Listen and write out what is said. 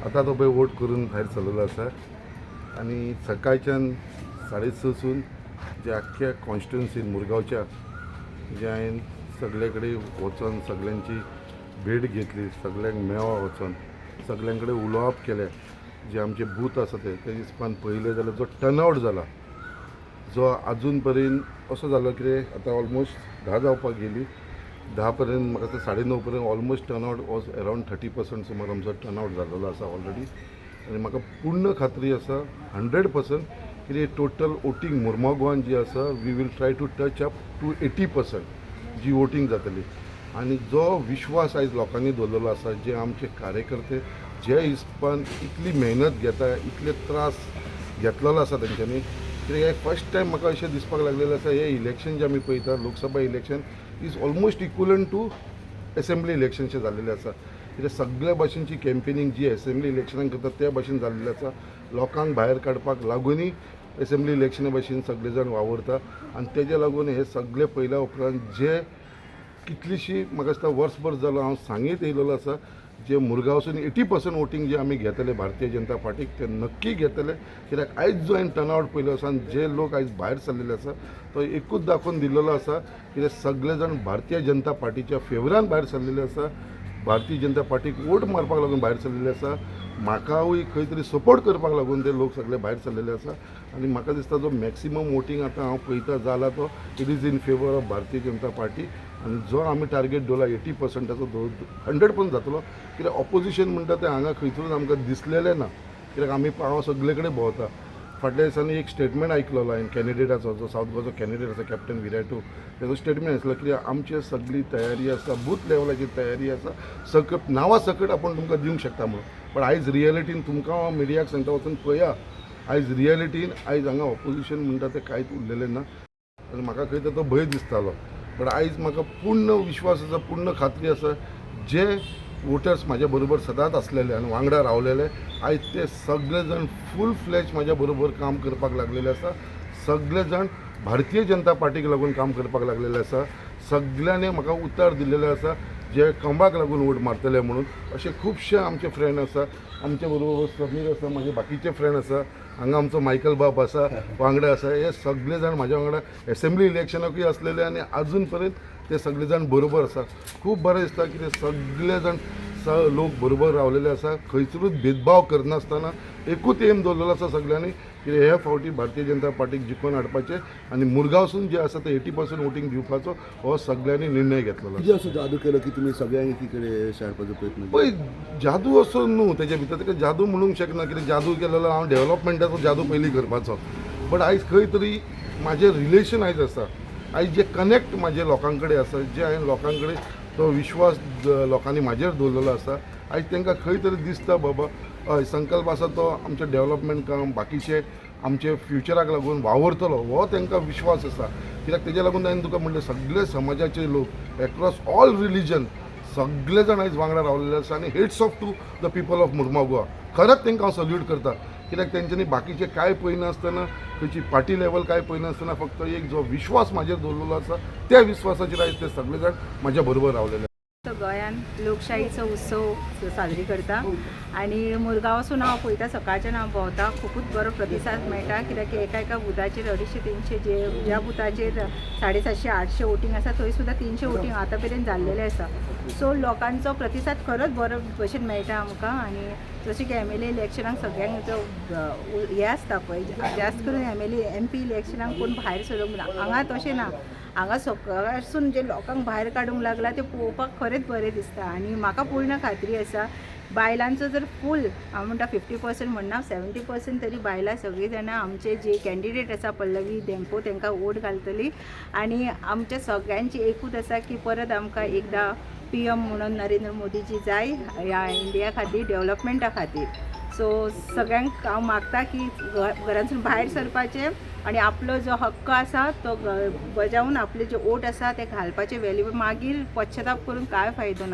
आतां तो पळय वोट करून भायर सरलेलो आसा आनी सकाळच्यान 6:30सून जे आख्ख्या कॉन्स्टिट्युन्सीन मुरगांवच्या जे हांवें सगळे कडेन वचोन सगल्यांची भेट घेतली, सगल्यांक मेळ्ळो, वचोन सगल्यां कडेन उलोवप केलें. जे आमचे बूथ आसा ते ते हिसपान पळयलें जाल्यार जो टर्नआवट जाला, जो आजून पर्यंत असो जालो कितें, आतां ऑलमोस्ट 10 जावपाक गेली. 10 पर्यंत, म्हाका दिसता 9:30 पर्यंत almost turnout was around 30% सुमार आमचो टर्नआवट जाल्लो आसा ऑलरेडी. आनी म्हाका पूर्ण खात्री आसा 100% कितें टोटल वोटींग मुरमागोवान जी आसा, we will try to touch up to 80% ji voting जातली. आनी जो विश्वास आयज लोकांनी दवरलेलो आसा, जे आमचे कार्यकर्ते जे हिसपान इतली मेहनत घेता, इतले त्रास घेतलेलो आसा तेंच्यांनी, कित्याक हे फर्स्ट टायम म्हाका अशें दिसपाक लागलेलें आसा, हे इलेक्शन जे आमी पळयता, Lok Sabha election is almost equivalent to assembly इलेक्शनशें जाल्लेलें आसा. कित्याक सगल्या भाशेनची कॅम्पेनींग जी एसेंब्ली इलेक्शनाक करता त्या भाशेन जाल्लें आसा. लोकांक भायर काडपाक लागुनूय एसेंब्ली इलेक्शना भाशेन सगळे जाण वावुरता आनी तेज्या लागून हे सगळे पयल्या उपरांत जे कितलीशी, म्हाका दिसता वर्सभर जालो हांव सांगीत येयलेलो आसा, जे मुरगांवसून 80% वोटींग जे आमी घेतले भारतीय जनता पार्टीक, ते नक्की घेतले. कित्याक आयज जो हांवें टर्नआवट पळयलो आसा आनी जे लोक आयज भायर सरलेले आसा, तो एकूच दाखोवन दिल्लो आसा कित्याक सगळे जाण भारतीय जनता पार्टीच्या फेवरान भायर सरलेले आसा, भारतीय जनता पार्टीक वोट मारपाक लागून भायर सरलेले आसा, म्हाकावूय खंय तरी सपोर्ट करपाक लागून ते लोक सगळे भायर सरलेले आसा. आनी म्हाका दिसता जो मॅक्सिमम वोटींग आतां हांव पळयता जाला तो it is in favour of Bharatiya Janata party. आनी जो आमी टार्गेट दवरला 80%चो, 100% जातलो. कित्याक ऑपोजिशन म्हणटा तें हांगा खंयसरूच आमकां दिसलेलें ना, कित्याक आमी हांव सगळे कडेन भोंवता. फाटल्या दिसांनी एक स्टेटमेंट आयकलेलो हांवें कॅन्डिडेटाचो, जो सावथ गोवाचो कॅन्डिडेट आसा कॅप्टन विराटू, तेजो स्टेटमेंट आसलो की आमची सगळी तयारी आसा, बूथ लेवलाची तयारी आसा, सकट नांवा सकट आपूण तुमकां दिवंक शकता म्हणून. पण आयज रियलिटीन तुमकां हांव मिडियाक सांगता, वचून पळया, आयज रियलिटीन आयज हांगा ऑपोजिशन म्हणटा तें कांयच उरलेलें ना. आनी म्हाका खंय तर तो भंय दिसतालो, बट आयज म्हाका पूर्ण विश्वास आसा, पूर्ण खात्री आसा, जे वोटर्स म्हाज्या बरोबर सदांच आसलेले आनी वांगडा रावलेले, आयज ते सगळे जाण फूल फ्लॅज म्हाज्या बरोबर काम करपाक लागलेले आसा. सगळे जाण भारतीय जनता पार्टीक लागून काम करपाक लागलेले आसा. सगळ्यांनी म्हाका उतार दिल्लेले आसा जे कंबाक लागून वोट मारतले म्हणून. अशे खुबशे आमचे फ्रेंड आसा, आमचे बरोबर समीर आसा, म्हाजे बाकीचे फ्रेंड आसा, हांगा आमचो मायकल बाब आसा, वांगडा आसा. हे सगळे जाण म्हाज्या वांगडा एसेंब्ली इलेक्शनाकूय आसलेले आनी आजून पर्यंत ते सगळे जाण बरोबर आसा. खूब बरें दिसता की ते सगळे जाण लोक बरोबर रावलेले आसा, खंयसरूच भेदभाव करनासतना एकूच एम दवरलेलो आसा सगळ्यांनी की हे फावटी भारतीय जनता पार्टीक जिखोवन हाडपाचें आनी मुरगांवसून जे आसा ते 80% वोटींग दिवपाचो हो सगळ्यांनी निर्णय घेतलेलो आसा. कितें असो जादू केलो की तुमी सगळ्यांक एकीकडे हाडपाचो प्रयत्न केलो? पळय, जादू असो न्हू तेजे भितर, ताका जादू म्हणूंक शकना. कित्याक जादू केलेलो हांव डेवलपमेंटाचो जादू पयलीं करपाचो, बट आयज खंय तरी म्हाजें रिलेशन आयज आसा, आयज जे कनेक्ट म्हाजे लोकां कडेन आसा, जे हांवें लोकां कडेन तो विश्वास लोकांनी म्हाजेर दवरलेलो आसा, आयज तांकां खंय तरी दिसता बाबा हय संकल्प आसा तो आमचें डेवलपमेंट काम बाकीचे आमचे फ्युचराक लागून वावरतलो, हो तांकां विश्वास आसा. कित्याक तेज्या लागून हांवें तुका म्हणलें सगळे समाजाचे लोक एक्रॉस ऑल रिलीजन सगळे जाण आयज वांगडा रावलेले आसा. आनी hats off to the people of Mormugao Goa, खरेंच तांकां हांव सल्यूट करता, कित्याक तेंच्यांनी बाकीचें कांय पळयनासतना, खंयची पार्टी लेवल कांय पळयनासतना फक्त एक जो विश्वास म्हाजेर दवरलेलो आसा त्या विश्वासाचेर आयज ते सगळे जाण म्हाज्या बरोबर रावलेले. गोंयान लोकशाहीचो उत्सव साजरी करता आनी मुरगांवसून हांव पळयता, सकाळच्यान हांव भोंवता, खुबूच बरो प्रतिसाद मेळटा. कित्याक एका एका बुथाचेर 250 300, जे ज्या बुथाचेर 750 800 वोटींग आसा थंय सुद्दां 300 वोटींग आतां मेरेन जाल्लेलें आसा. सो लोकांचो प्रतिसाद खरोच बरो भशेन मेळटा आमकां. आनी जशें की एमएलए इलेक्शनाक सगळ्यांक जो हें आसता पळय, जास्त करून एमएलए एमपी इलेक्शनाक कोण भायर सरूंक ना, हांगा तशें ना. हांगा सकाळसून जे लोकांक भायर काडूंक लागला तें पळोवपाक खरेंच बरें दिसता. आनी म्हाका पूर्ण खात्री आसा, बायलांचो जर फूल हांव म्हणटा 50% म्हणना, 70% तरी बायलां सगळीं जाणां आमचे जे कॅन्डिडेट आसा पल्लवी धेंपो तांकां वोट घालतली. आनी आमच्या सगळ्यांची एकूच आसा की परत आमकां एकदां पीएम म्हणून नरेंद्र मोदीजी जाय ह्या इंडिया खातीर, डेवलपमेंटा खातीर. सो सगळ्यांक हांव मागता की घरांतसून भायर सरपाचें आनी आपलो जो हक्क आसा तो बजावून आपले जे वोट आसा ते घालपाचे व्हॅल्यू, मागीर पश्चाताप करून कांय फायदो ना.